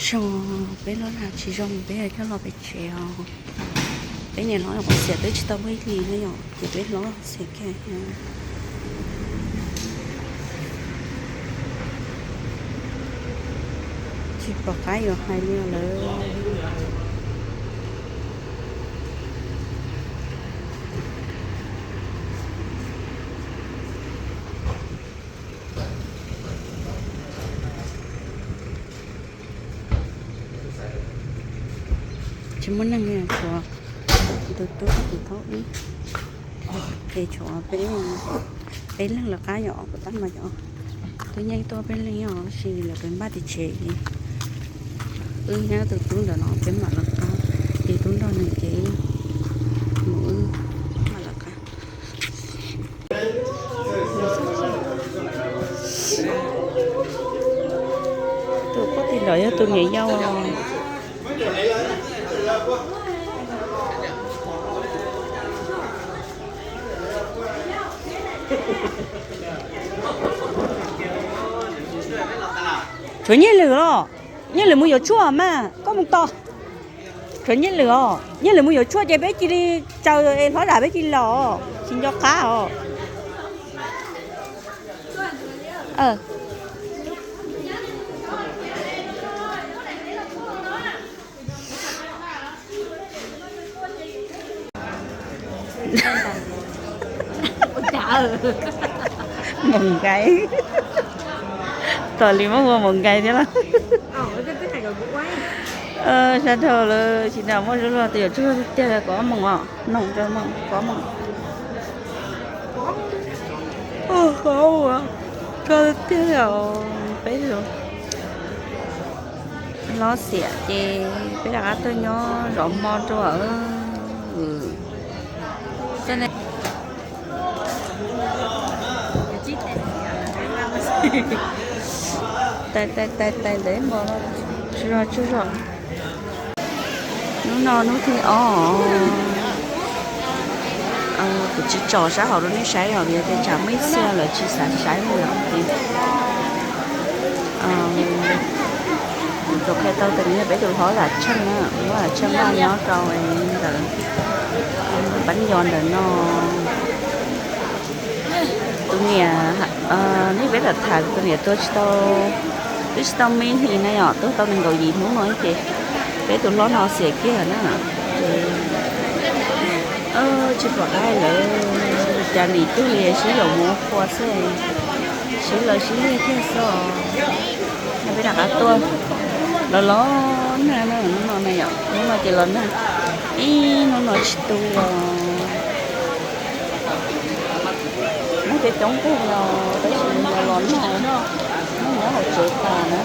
Zoo, peb loj lag tsis zoo, peb yuav coj los pem tsev os. Peb niam hlob nyuam qhuav xiam twb tsis tau muaj ib hlis na yom, ces peb hlob xiam kiag. Tsis pom qab yuav hais li lawm. Tsis muaj neeg li, tshuav tus tub thiab tus thaub ib, ces tshuav peb, peb leeg lawv qab yom, kuv tab mas yom, twb nyeej tuaj peb leeg yom, tab sis lawv pem npaj tim tsev, wb nyob tus tub ntawm no peb mam lawv qab, ces tub nrog nws ces mus wb mam lawv qab. Tus poj tim lawm yog tus niam yau. Tshuav Nyiaj Lwm os, Nyiaj Lwm mus yuav tshuaj mas koj mus tos. Tshuav Nyiaj Lwm os, Nyiaj Lwm mus yuav tshuaj ces peb cia li tsaws es hlob zam peb cia li los, tsis nco qab os. Mus nkaij. Tos li muab ua mus nkaij thiab los. Sab dhau lawm, tsis tas muaj zub luag, tus yuav tsuag tiag tiag li, kaum ob moos os, noog rau moos, kaum ob moos. Kaum ob moos, tsuag tiag li os, peb hlob xiam ces peb rov qab tuaj nyob zov hmo rau. Tais tais tais tais ntawd hmo no tsuag zog tsuag zog. Hnub no hnub thib ob, kuv tsis tso sab hauv rau nej saib os, vim tias tsam muaj ib txhia lawv tsis xav saib li os. Kuv tsuas qhia tau tias nws yog peb tus hlob Vam Tsheej na, muab Vam Tsheej npaj nyob rau ntawm Pab Nyo ntawm no. Tus niam, nej peb tham tham tus niam tuag tsis tau, twb tsis tau me hlis na yom, tuag tau nees nkaum yim hnub no ces peb tus hlob no xiam kiag na. Ces tsis pom qab lawm, cas nim tuag li sib yaum mus ua qhua xwb, sib law sib liag kiag xwb os. No peb rov qab tuaj los los nag na, hnub no na yom, hnub no ces los nag, ib hnub no tsis tu los. Muaj coob coob kawg los tab sis los los nag, muab nyob hauv tsev tas na.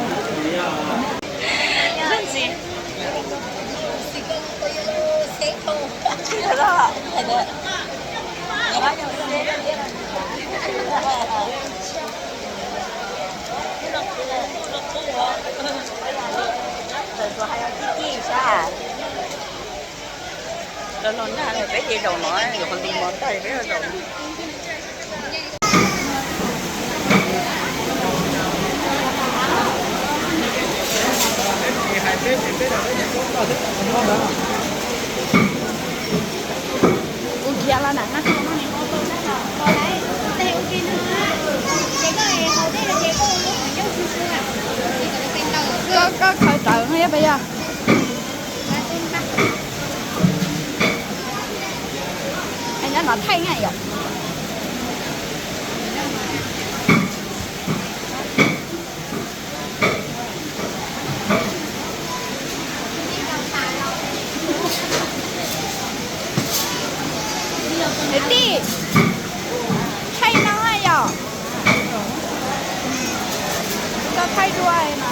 Los los nag peb ces zaum no, yuav qhov nti mos tag peb zaum no. Kuv khiav los nram qab. Koj, koj khaws tawm no yog puas yog? Nyob no thaij na yom. Kwv tij, thaij no yom. Koj thaij dua mas.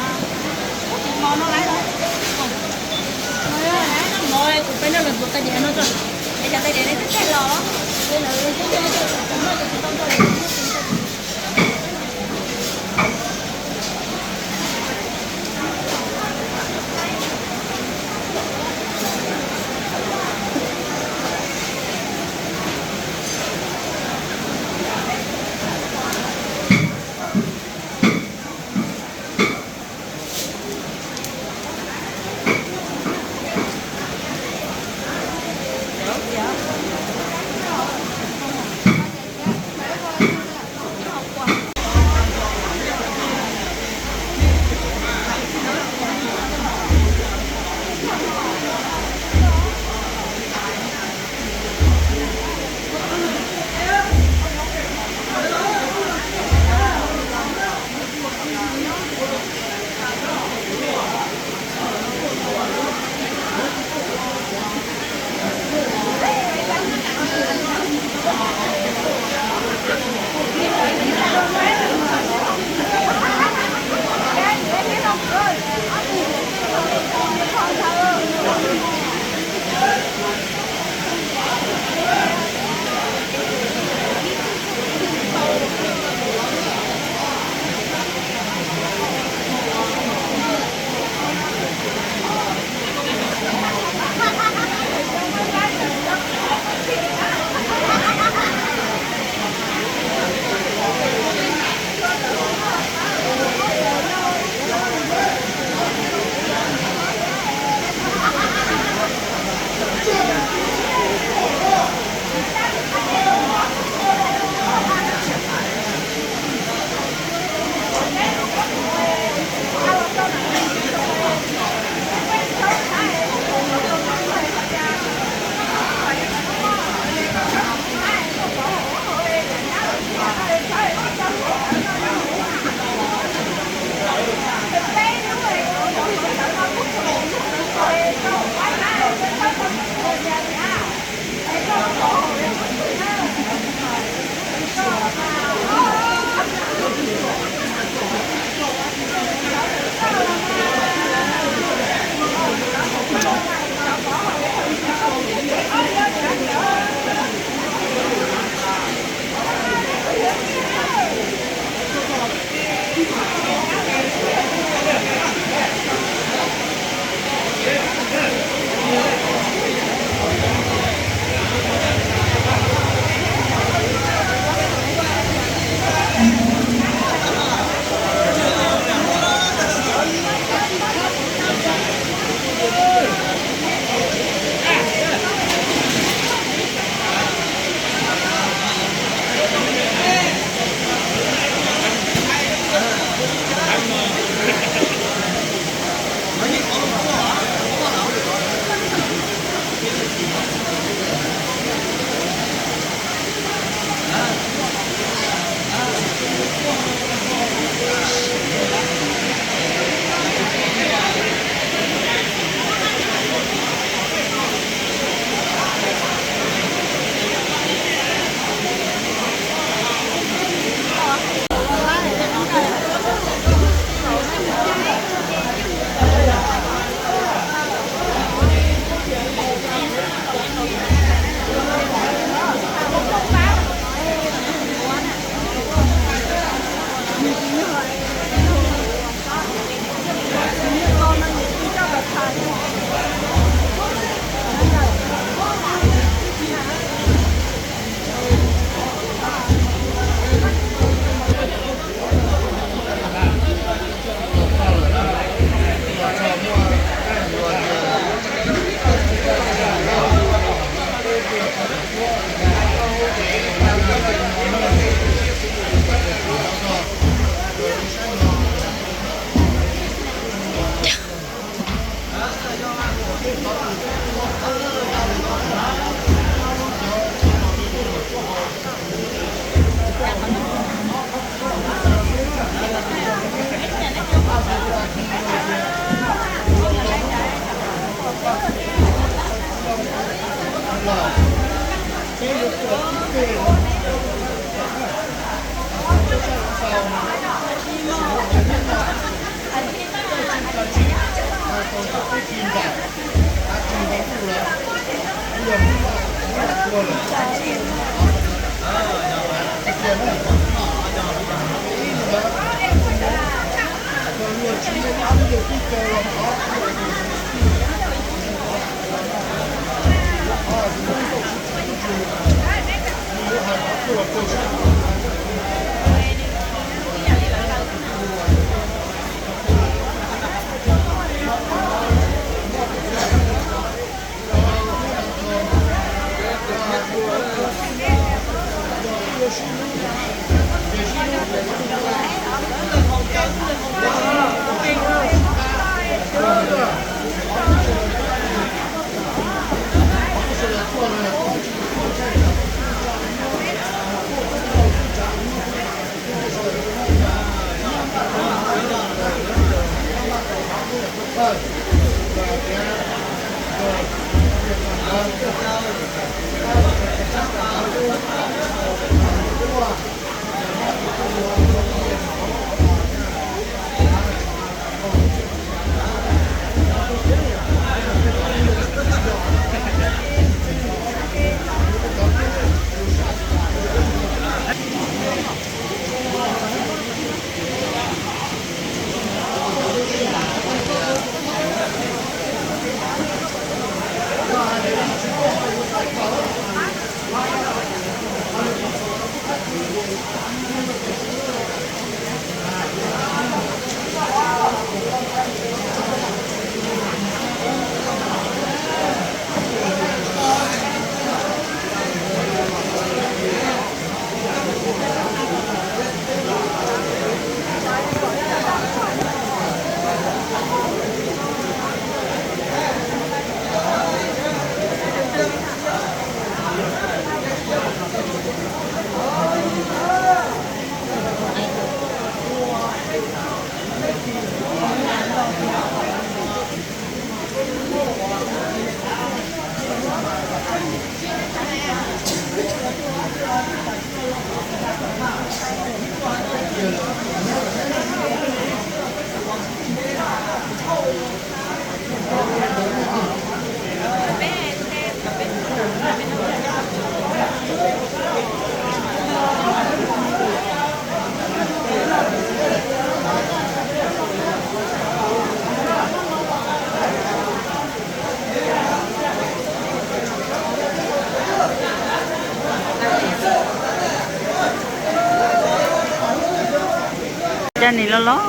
Cas nim los los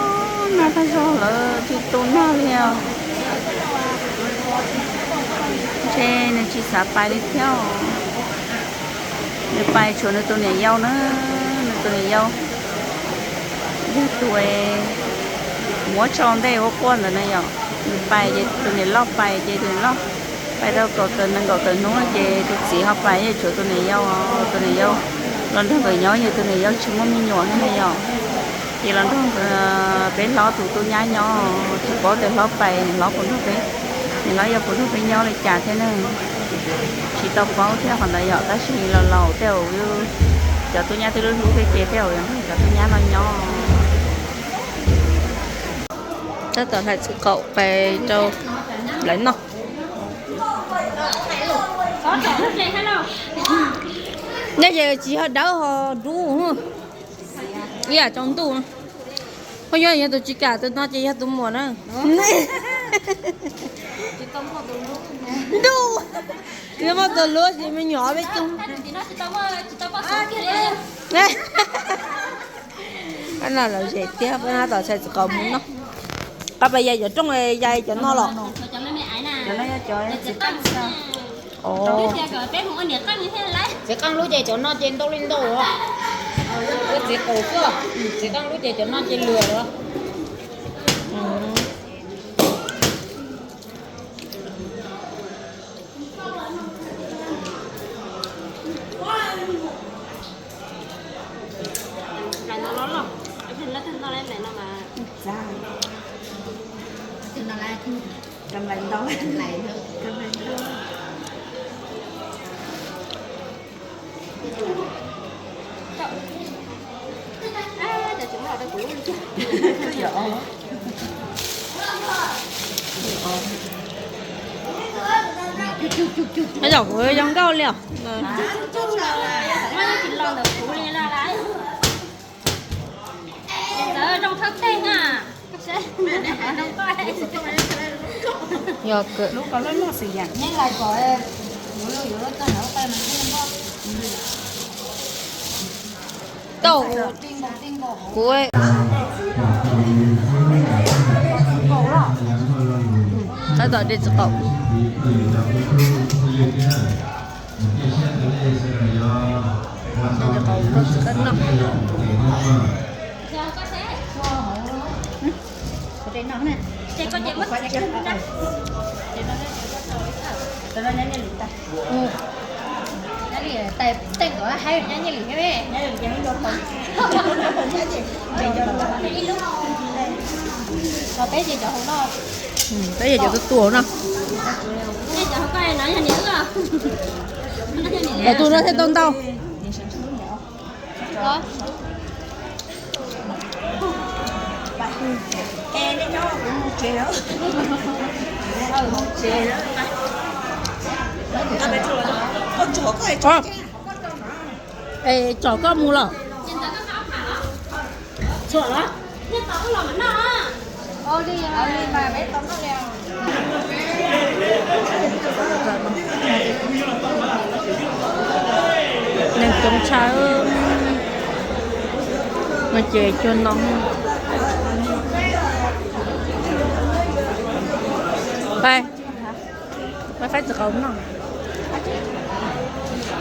nag tag zog lawm tsis tu nag li os. Ntshe nws tsis xav pais li thiab. Nws pais tshuav nws tus niam yau na, nws tus niam yau yog tus muab tso ntej ua quaj ntawd na yom. Nws pais ces tus niam loj pais ces tus niam loj pais tau kaum tawm nees nkaum tawm hnub ces tus txiv ho pais, yeej tshuav tus niam yau, tus niam yau los nrog nkawd nyob, yog tus niam yau tsis muaj me nyuam thiab na yom. Ces los nrog peb hlob tus tub nyab nyob, tsis paub tias hlob pais nws hlob puas nrog peb, nws hlob yau puas nrog peb nyob li cas thiab ne. Tsis tau paub thiab qhov ntawd yom, tab sis laus laus tej zaum cov tub nyab twb hlub hlub thiab ces tej zaum yuav nrog cov tub nyab no nyob. Tab tom hlais txiv qaum pais rau lawv noj. Nej ces tsis ho dawb ho dub, ib yam tsaus ntuj. Ho yog yog tus tsis kam tus no ces yog tus muam na. Ntuj, yog muaj tus hlub ces me nyuam peb tug. No lawv zem tiag, peb no tom txhais txiv qaum mus noj. Qab pais yais cov rooj, yais cov no los? Txiv qeej lub ces cov no ces ntau li ntau, txiv qaum xwb, txiv qeej lub ces cov no ces lwm os. Nyob zoo kuv zoo nkauj li os. Yog kawm tau kuv tab tom de tsis qaum. Peb yog cov tua tua no. Cov tus no thiaj tau ntau. Es tsom koj mus los? Neeg coob tshaj, no ces cua ntoo. Pab, pab faib tsis qaub no,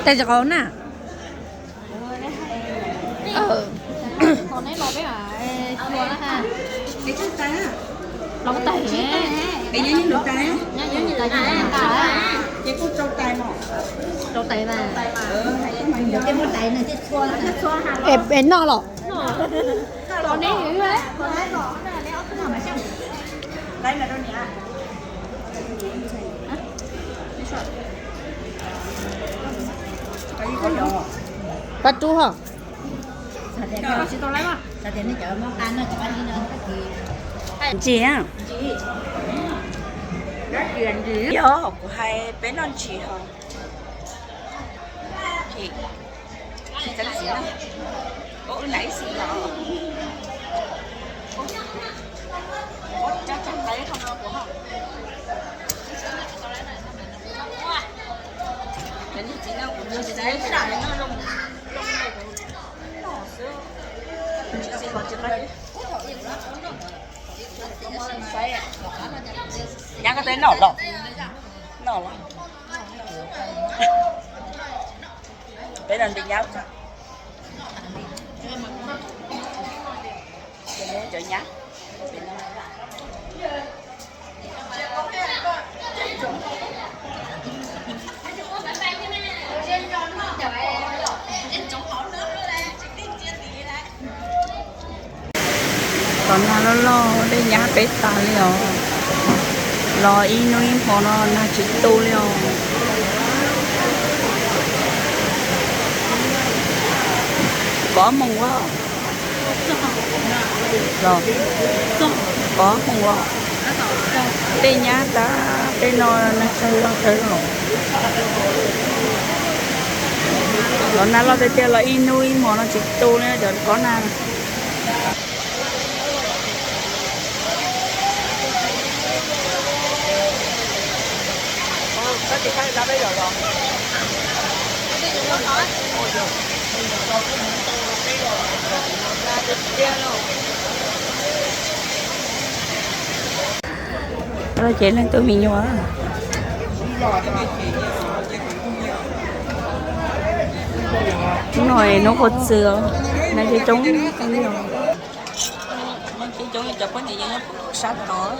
tais tsis qaub na. Es noj los? Pab rub ho. Ntsis, yog kuv hais peb noj ntsis ho. Nyab koj twb noj los? Noj los? Peb los nti nyab. Cov nyab. Qhov nag loj loj dej nyab peb tas li os. Los ib hnub ib hmo no nag tsis tu li os. Pov moos a, los pov moos los. Dej nyab tas tej no nag tsawg los tsawg los. Los nag loj tiag tiag los ib hnub ib hmo no tsis tu li cov pov nag. Ces leej twg me nyuam no hnub qhuav txwm os, nag coob coob li os. Coob coob cov poj niam nyob sab tod.